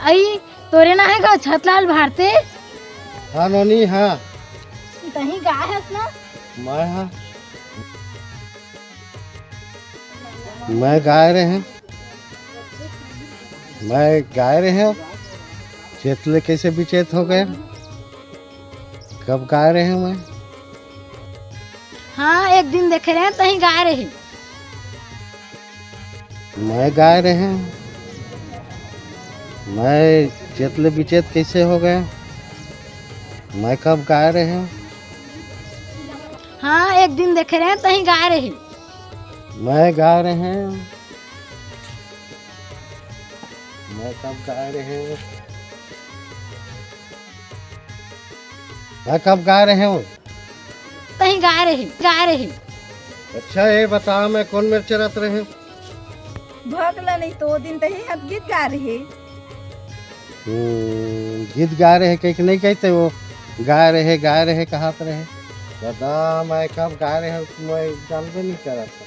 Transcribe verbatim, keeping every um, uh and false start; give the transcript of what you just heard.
अई, तोरे ना हे गा छतलाल भारती? हाँ नोनी, हाँ। तहीं गाय हस ना? मैं हाँ। मैं गाय रहें। मैं गाय रहें। चेत ले कइसे बिचेत हो गया? कब गाय रहें मैं? हाँ, एक दिन देखे रहें, तहीं गाय रहें। मैं गाय रहें। मैं चेत ले बिचेत कइसे हो गया? मैं कब गाय रहें? हाँ, एक दिन देखे रहें, तहीं गाय रहें। मैं गाय रहें। मैं कब गाय रहें? मैं कब गाय रहें? तहीं गाय रहें, गाय रहें। अच्छा, ये बता, मैं कोन मेर चरत रहें? भगला नहीं तो दिन तहीं हत गीत गाय रहें। हम्म, गीत गाय रहें कहिके नहीं कहिते वो, गाय रहें, गाय रहें कहत रहें। दादा, मैं कब गाय रहें, मैं जानबे नहीं करत।